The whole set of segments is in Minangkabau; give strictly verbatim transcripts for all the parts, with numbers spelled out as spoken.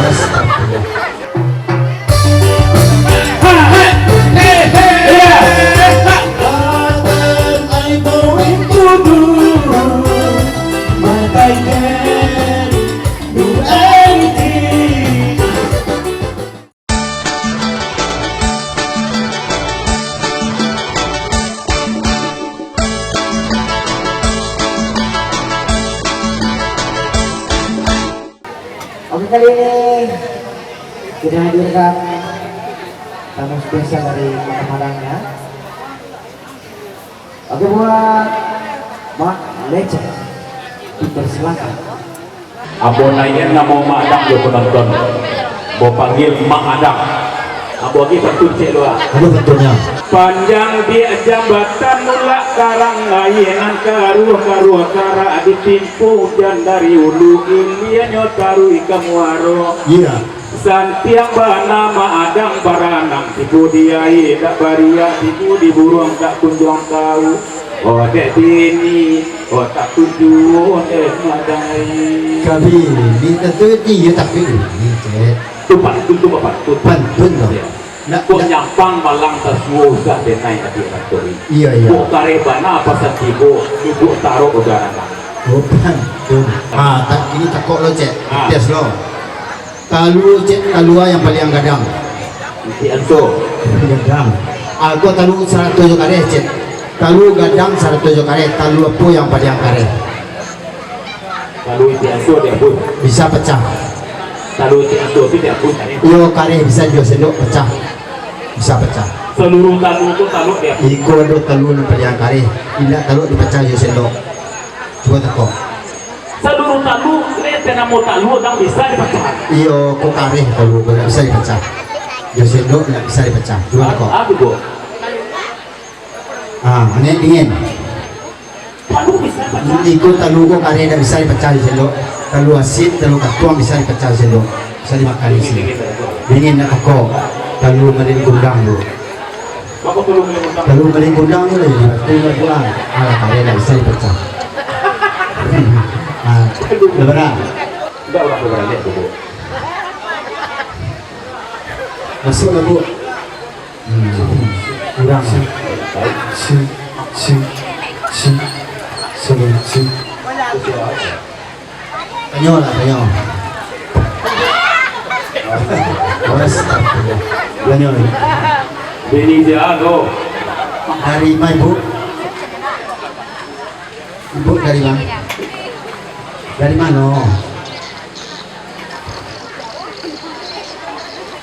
Astagfirullah. Hey, hey, hey, hey, yeah. Brother, I going to do what I can, do anything. Oke, kali ini kita hadirkan tamu spesial dari Kota Padang, ya. Oke, buat Mak Lecet, dipersilakan. Ambo naiak namo Mak Adang jo penonton. Ambo panggil Mak Adang. Ambo agiah pantun ciek lu, ah. Ado pantunnyo. Panjang biak jambatan, mulak karang aia nan karuah-karuah, karak ditimpo ujan dari ulu, ilianyo taruih ka muaro. Iya. Santiang banamo Adang baranang, tibo di aia dak bariak, tibo di buruang dak kunjuang tau. Oh, dek bini, oh, takuik juo, eh, madai. Ka bini tantu iyo takuik bini, Cek. Tu pantun, tu bapantun. Pantun tu. Iyo. Nak, kok nak nyampang malang tasuo usah denai adiak rantau. Iyo, iyo. Kok kareh bana pasan tibo, duduak tarok udaranang. Oh, pantun. Ha, tak, ini takok lo, Cek. Ha. Tes lo. Talua, Cek, talua yang paliang gadang. Iti anso. Gadang. Ako talua sarato jo kareh, Cek. Talua gadang sarato jo kareh, talua apo yang paliang kareh? Talua iti anso diabuih. Bisa pacah. Talua iti anso tu diabuih kareh. Iyo, kareh bisa jo sendok pacah. Bisa pacah. Saluruh talua tu talua diabuih. Iko ado talua nan paliang kareh. Indak talua dipacah jo sendok. Cubo tako. Saluruh talua, lete namo talua nan bisa dipacah. Iyo, ko kareh talua ko ndak bisa dipacah. Jo sendok ndak bisa dipacah. Cubo tako. Aduh, Bo. Ah, angek dingin. Talua bisa dipacah. Iko talua ko kareh ndak bisa dipacah jo sendok. Talua asin, talua katuang bisa dipacah jo sendok. Bisa dimakan isi. Dingin ndak tako. Talua malin kundang tu. Talua malin kundang tu lah, jadi batu lah pulang. Alah, kareh ndak bisa dipacah. Ah, udah benar. Udah, urang udah benar, lihat dulu. Masuk lah, Bu. Hmm. Kurang. Si, si, si, si, si. Tanyo lah, tanyo. Astagfirullah. Tanyo lah. Bini sia tu. Dari ma, Ibu? Ibu dari ma? Dari mano?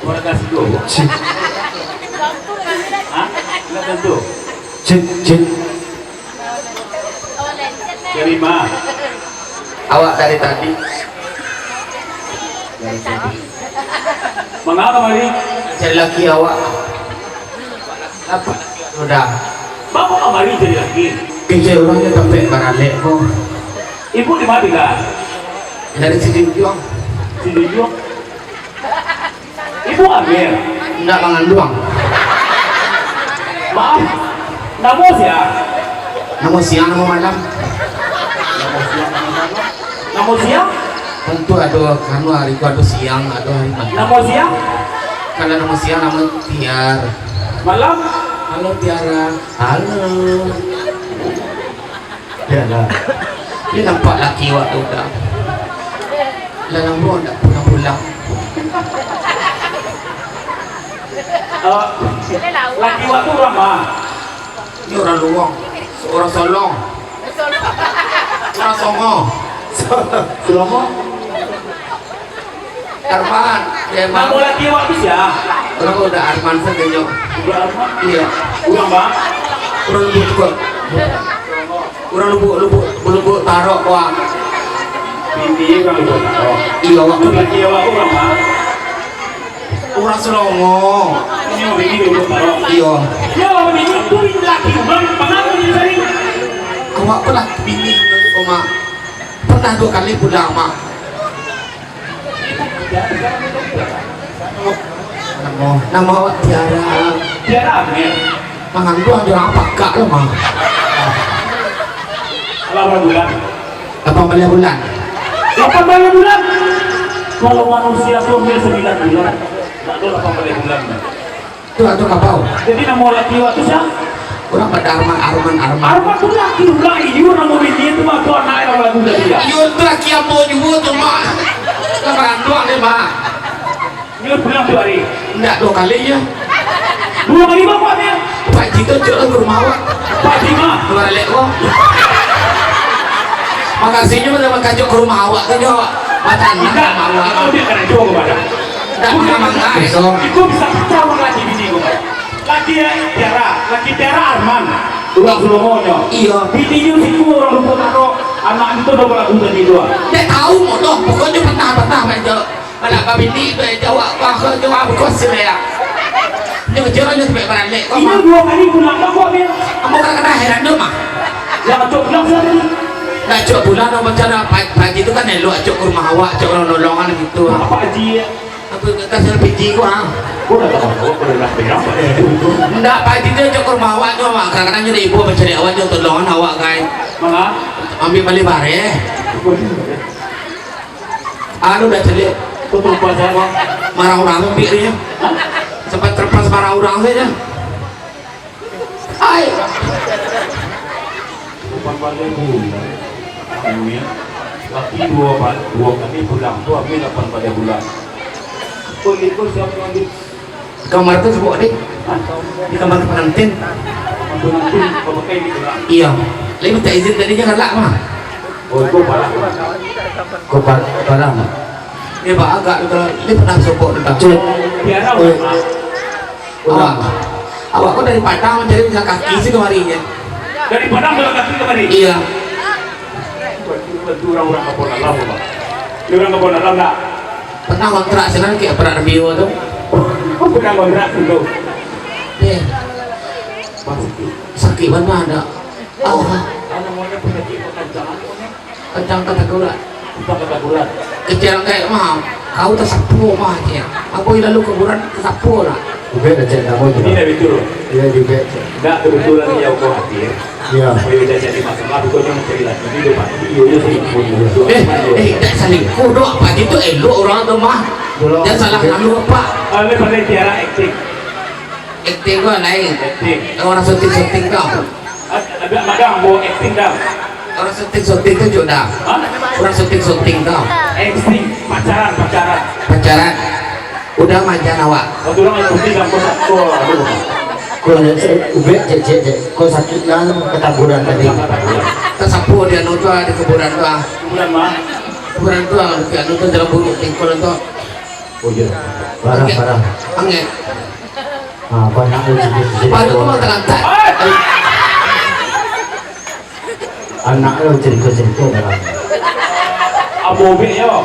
Warga situ. Cik. Hah? Ndak tantu. Cik, cik. Dari ma? Awak dari tadi. Dari tadi. Manga kamari? Cari laki awak. Apo laki awak tu dah? Manga kamari cari laki? Kecek urang nyo tampek baralek ko. Ibu di ma tingga? Dari Sijunjuang. Sijunjuang? Ibu hamil? Indak, manganduang. Maaf, namo sia? Namo siang, namo malam. Namo siang, namo malam. Namo siang? Tantu ado, anu, hari ko ado siang, ado hari malam. Namo siang? Kalau namo siang, namo Tiar. Malam? Halo, Tiara. Halo. Iyolah. Ni nampak laki awak tu dah. Lah lamo ndak pulang-pulang. Eh, laki awak tu urang ma? Ni urang Luong. Urang Solong. Urang Songo. Songo? Arman, ya, Bang. Namo laki awak tu sia? Urang Uda Arman sajo. Uda Arman? Iyo. Urang ma? Urang Lubuk Tukok. Urang Lubuk, Lubuk, Lubuk Tarok, Bang. Bini urang Lubuk Tarok. Iyo, awak tu. Laki awak tu urang ma? Urang Selongo. Inyo bini Lubuk Tarok. Iyo. Yo, bini tu laki urang, manga bini tadi? Awak tu lah bini, Mak. Pernah duo kali pulang, Mak. Namo, namo awak Tiara. Tiara, Min. Manganduang jo urang pakak lo, mah. Lapan bulan. Lapan baleh bulan. Lapan baleh bulan. Kalau manusia tu ambil sembilan bulan, tak ada lapan belas bulan. Tu atau kapau? Jadi nama laki awak tu siapa? Urang pada Arman, Arman, Arman. Arman tu laki urang, iyo nama bini tu mah tu anak yang lagu tadi ya. Iyo tu laki ambo juo tu, Mak. Lah barantuak deh, Mak. Iyo pulang tu hari. Ndak, dua kali je. Dua kali bang, Pak, ya? Pak Ji tu cuk lah ke rumah awak. Pak Ji mah? Dua lek ko. Makasih nyo udah mangkajok ke rumah awak tu nyo. Macam Tidak, mana, Mak? Itu dia kena jual kepada. Ndak, Bukan, memang ndak. Itu bisa pecah orang lagi bini ko. Laki Tiara, laki Tiara Arman. Urang Sulomonyo. Iyo. Bininyo siku urang lupo taro. Anak itu dua lagu tadi dua. Ndak tahu mo doh. Pokoknyo pernah, pernah, Pak Jo. Anak babini tu, eh, jawab, bah, kau jawab, kau sih, ya. Nyo kecil nyo sampai baralek, kau Ini mah. Dua kali pulang, kau buat dia. Ambo kadang-kadang heran tu, mah. Yang acok pulang siapa ni? Nak acok pulang, dong, macam mana? Pa-, Pak Haji tu kan elok, acok ke rumah awak, acok nolong-nolongan gitu. Apa Haji ya? Apa, kasih P J gua, ah. Gua dah tahu, gua dah bilang, Pak Haji tu. Ndak, Pak Haji tu acok ke rumah awak nyo, mah. Kadang-kadang nyo ibu mencari awak, nyo tolongan awak, guys. Mana? Ambil balik bareh. Anu dah caliak. Kau terlepas apa? Marah urang tu, Pik, dia. Hah? Sampai terlepas marah urang saja. Ai. Lapan baleh bulan. Anu ya. Laki dua bal-, dua kali pulang tu ambil lapan baleh bulan. Kau ikut siapa yang di- Kamar tu sabuik, Dik. Hah? Di kamar pengantin. Kamar pengantin, kau pakai di pulang. Iya. Lai minta izin tadi, jangan galak mah. Oh, itu parah. Ko pa-, parah mah. Ni ba agak tu, lai pernah sobok tu, tak? Cuk. Tiara Oi. Mah. Awak, awak ko dari Padang mancari jalan kaki sih kemarin, ya? Dari Padang jalan kaki kemari? Iya. Bantu, bantu urang-urang Kampung Dalam, Bang. Ni urang Kampung Dalam dak? Pernah kontrak sinan, kayak pernah review tu. Oh, pernah kontrak tu. Eh. Pasti. Sakit bana dak? Allah. Anu, maunya penyakit kekencangan, maunya. Kencang kata kurat. Kencang kata kurat. Kecil kayak mah, kau tasapo mah, cik. Apa yang lalu kuburan tasapo lah. Ubek dah cek nama tu. Ini dah betul. Iya, di ubek cek. Ndak kebetulan dia kau hadir. Iya. Supaya udah jadi masalah, bukannya mencari lagi. Ini dia pasti, dia, dia selingkuh. Iya. Eh, eh, tak selingkuh doh, Pak Haji tu elok urang tu mah. Belum. Jangan salah lalu, Pak. Ah, ni pandai Tiara akting. Akting tu lain. Akting. Urang syuting-syuting tu. Ad-, ada magang bawa akting dah. Urang syuting-syuting tu, Cuk, dah. Hah? Urang syuting-syuting tu. Akting, pacaran, pacaran. Pacaran. Udah manjan awak. Waktu urang yang putih kan, kau sa-, kau, aduh. Kau ada sa-, ubek, cek, cek, cek. Kau sakit kan, ketaburan tadi. Tasapo di anu tu, di kuburan tu, ah. Kuburan mah? Kuburan tu, ah, di anu tu, dalam buruk, tingkul tu. Oh, iya. Parah, Angek. Parah. Angek. Ah, banyak tu cerita-cerita. Baru tu mah terlantak. Anak lo cerita-cerita dalam. Ambo ubek yo.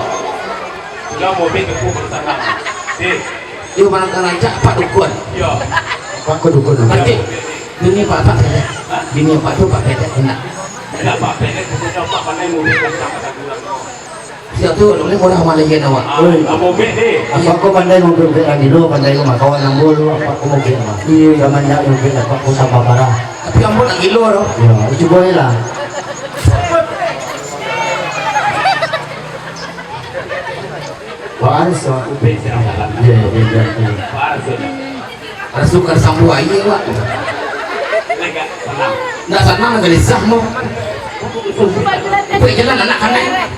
Udah ambo ubek ke pun sanang. Eh. Yo, mana terlantak, Pak Dukun. Yo. Pak Dukun. Berarti, bini Pak, Pak, bini Pak tu, Pak Pedek, enak. Enak, Pak Pedek, pokoknya Pak pandai ngubek tentang kata kurang. Siap tu, ni murah malayan awak. Ah, oi. Abang Ubek ni. Apa kau pandai ngubek-ngubek lagi lu, pandai kau mah. Kawan ambo lu, apa kau ngubek mah. Iya. Zaman ndak ngubek, apa kau tambah parah. Tapi ambo nak gilo tu. Ya, cuba je lah. Pak Aris, Pak. Ubek siapa? Iya, iya, iya, iya. Pak Aris, ya. Rasul ka sambuah aia, Wak. Ndak sanang, gelisah mo. Buek jalan anak kanai.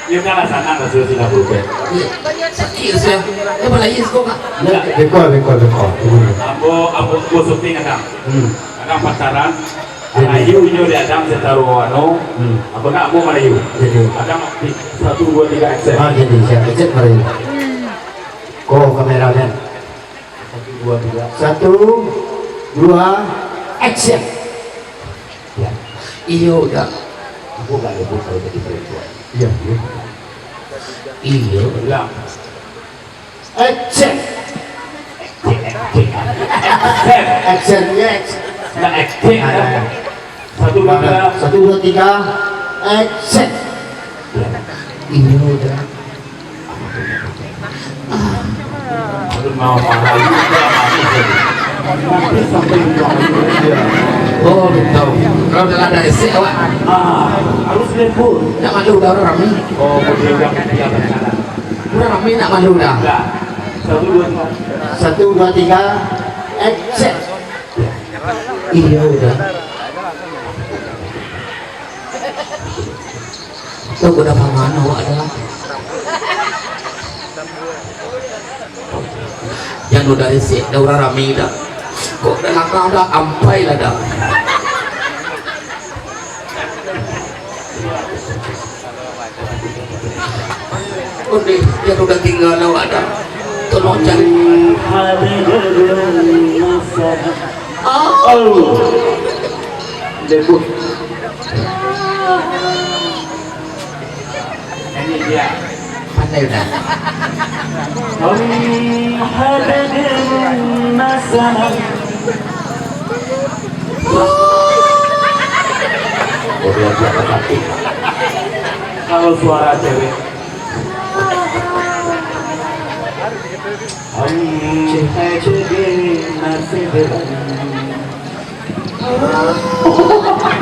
Iyo kan lah sanang, Rasul sudah berubah. Iyo. Sakik, Rasul. Iyo, balaia siko, Kak. Ndak. Beko, beko, beko. Ambo, ambo, ambo syuting kadang. Hmm. Kadang pacaran. Jadi. Melayu inyo di adang setaro anu. Hmm. Apa nak ambo Melayu? Jadi. Kadang satu, dua, tiga, action. Ah, jadi, siap. Action, Melayu. Ko, kameramen. Satu, dua, tiga. Satu, dua, action. Ya. Iyo, Kak. Aku gak nyebut kalau jadi perempuan. Iya, iya. Iyo. Ulang. Action. Action. Action, ya, action. Nah, action. Ah, ya, ya. Satu, dua, tiga. Satu, dua, tiga. Action. Iyo, Kak. Aduh, mau marah juga, manis jadi. Nanti sampai di ruangan. Oh, betul. Kalau dah ada esek awak. Ah, harus lembur. Nak malu dah urang rami. Oh, boleh yang dia bersalah. Urang rami nak malu dah. Dah. Satu, dua, tiga. Satu, dua, tiga. Esek. Iyo, dah. Tahu dah pangan awak dah. Jan udah esek, dah urang rami dah. Kok dah langkah dah, ampai lah dah. Ondeh, jan udah tingga awak dah. Tolong cari. Oh. Debut. Nyanyi dia. Pandai udah. Om Hadarin Nasana. Oh, dia, dia cantik. Kalau suara cewek. Om Hadarin Nasana.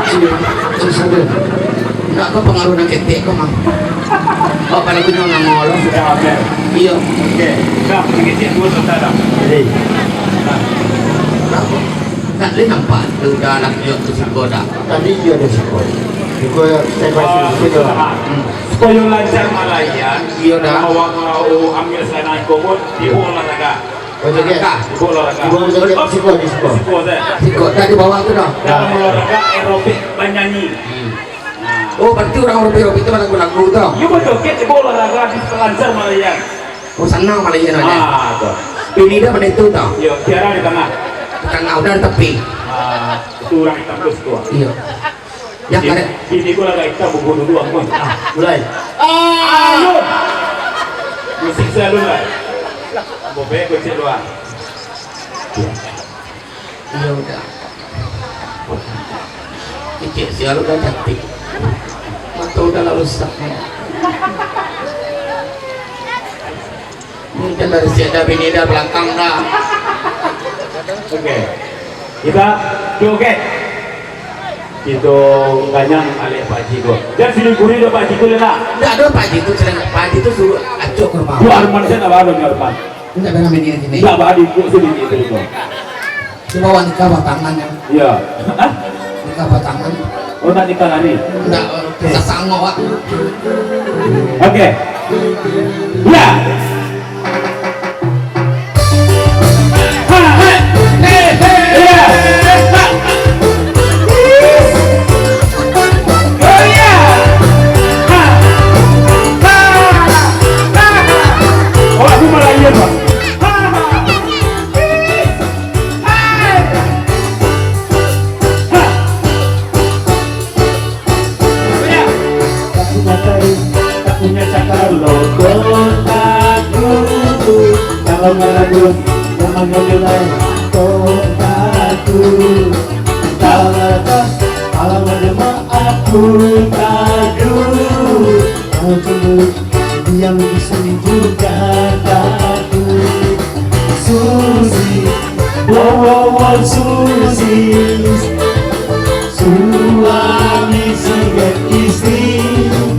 Cik, cik, sabar. Ndak ko pangaruah nan ketek ko, Mang. Oh, kalau punyo namo lo. Sudah habis. Iyo. Oke. Dah, pergi cik dua sudah dah. Jadi. Nah. Ndak ko. Ndak leh nampak tu udah anak iyo tu siko dah. Tadi iyo ado siko. Siko step by step siko. Ah. Hmm. Supayo lancar malayan. Iyo dah. Awak mau ambil sana iko pun, tibo olahraga. Oh, jadi, ah, siko lah, Kak. Siko, siko, siko, siko. Siko, Kak. Siko, tadi bawah tu dah. Dalam olahraga aerobik banyanyi. Hmm. Nah. Oh, berarti urang aerobik-aerobik tu lagu-lagu tu. Iyo, bajoget, siko olahraga, habis lancar malayan. Oh, sanang malayan, malayan. Ah, tu. Bini dah bana itu tu. Iyo, Tiara di tangah. Di tangah, udah di tapi. Ah, itu urang itam tu, siko. Iyo. Yang karek. Bini ko lah ka itam buku dulu, ampun. Ah, mulai. Ah! Ayo. Musik si Alun lah. Bobek kocek luar. Iyo udah. Kecek si Alun dah cantik. Mato udah lah rusak. Mungkin dari siak dah bini dah balakang dah. Oke. Kita joget. Kito kanyang alek Pak Haji ko. Jan silingkuri doh Pak Haji ko, yo nak? Ndak ado Pak Haji tu, Pak Haji tu suruah acok ka rumah. Tu Arman, saya nak bawa ni Arman. Ndak pernah bini sini. Ndak bawa di kuk sini gitu. Cuma awak nikah batangan, ya. Iya. Hah? Nikah batangan. Oh, nak nikah lari? Ndak, oke. Sasangok, Wak. Oke. Ya. Ha, ha. Hei, hei. Ya. Ha. Oh, ya. Ha. Ha. Ha. Oh, aku malah iya, Pak. Ha, ha. Tak punya taring, tak punya cakar, lo kotaku. Kalau nggak ragu, jangan nggak nilai kotaku. Entahlah, kalau ada mak aku takut. Kau tunggu yang di sini juga takut. Susi, wow, wow, wow, Susi. Suami sikat istri.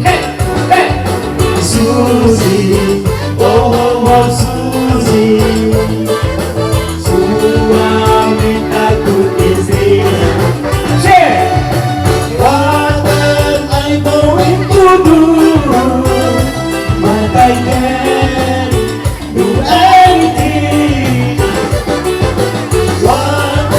Hei, hei. Susi, wow, wow, wow, Susi. Suami takut istri. Share. What am I going to do? But I can do anything. What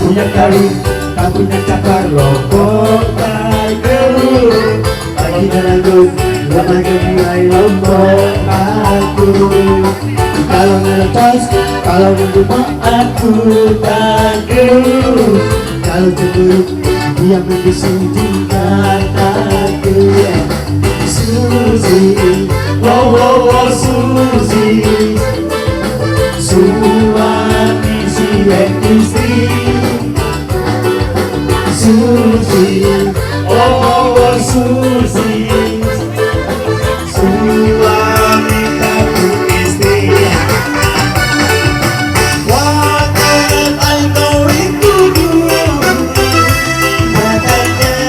Yang tahu, tak punya cakar lombok bagus. Bagi naranggut, lamah mulai lombok bagus. Kalau ngeretas, kalau nunggu aku bagus. Kalau cemburu, dia mengisi tingkah takut. Susi, oh, oh, oh, Susi. Suami si istri. Susi, oh, oh, Susi. Suami takut istri. Waktu engkau rindu dulu, makanya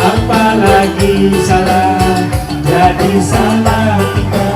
Apalagi salah, jadi salah kita.